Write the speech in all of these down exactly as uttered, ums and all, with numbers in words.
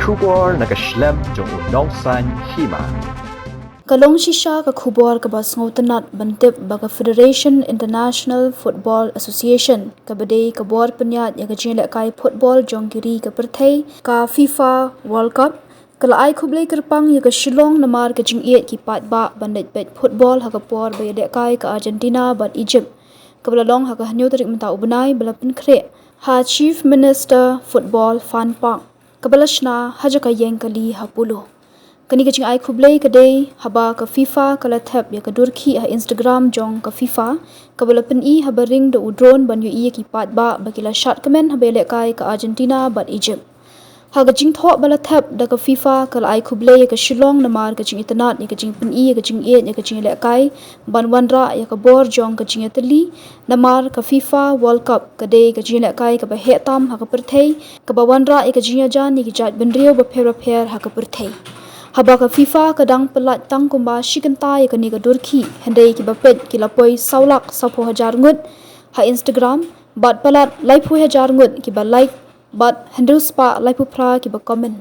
Khubor na ka shlem jong u Nongsaiñ Hima. Ka long shisha ka khubor kaba sngewtynnat ban tip ba ka Federation International Football Association, kaba dei ka bor pynïaid ïa ka jingïalehkai football jong ki ri ka pyrthei, ka FIFA World Cup, ka la ai khublei kyrpang ïa ka Shillong namar ka jingïeit ki paidbah ban leit peit football ha ka por ba ïalehkai ka Argentina bad Egypt, kaba la long ha ka hynñiew tarik mynta u bnai, ba la pynkhreh ha Chief Minister Football Fun Park, kaba la shna ha jaka ïeng kali ha Polo. Kane ka jingai khublei ka dei haba ka FIFA ka la thep ïa ka dur khih ha Instagram jong ka FIFA, kaba la pyni haba ring da u drone ban ïohi ïa ki paidbah ba ki la shad kmen haba ïalehkai ka Argentina bad Egypt. Ha ka jingthoh ba la thep da ka FIFA, ka la ai khublei ïa ka Shillong namar ka jingitynnad ïa ka jingpyni ïa ka jingïeit ïa ka jingïalehkai ban wanrah ïa ka bor jong ka jingïatylli, namar ka FIFA World Cup ka dei ka jingïalehkai kaba heh tam ha ka pyrthei, kaba wanrah ïa ka jingïajan ïa ki jaitbynriew bapher bapher ha ka pyrthei. Haba ka FIFA ka dang pyllait tang kumba shi kynta ïa kane ka dur khih, hynrei kiba peit ki la poi saw lak sawphew hajar ngut ha Instagram, bad palat laiphew hajar ngut kiba like, bad hynriew spah laiphew phra kiba comment.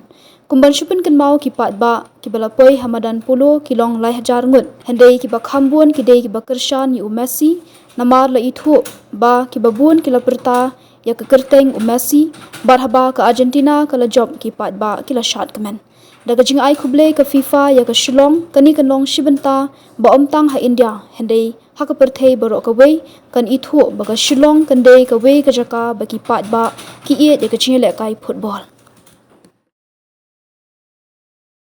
Kum ban shu pynkynmaw, ki paidbah kiba la poi ha madan Polo ki long lai hajar ngut, hynrei kiba kham bun ki dei kiba kyrshan ïa u Messi, namar la ithuh ba kiba bun ki la pyrta ïa ka kyrteng u Messi, bad haba ka Argentina ka la jop, ki paidbah ki la shad kmen. Da ka jingai khublei ka FIFA ïa ka Shillong, kane kan long shi bynta ba ym tang ha India, hynrei ha ka pyrthei baroh kawei kan ithuh ba ka Shillong kan dei kawei ka jaka ba ki paidbah ki ïeit ïa ka jingïalehkai football.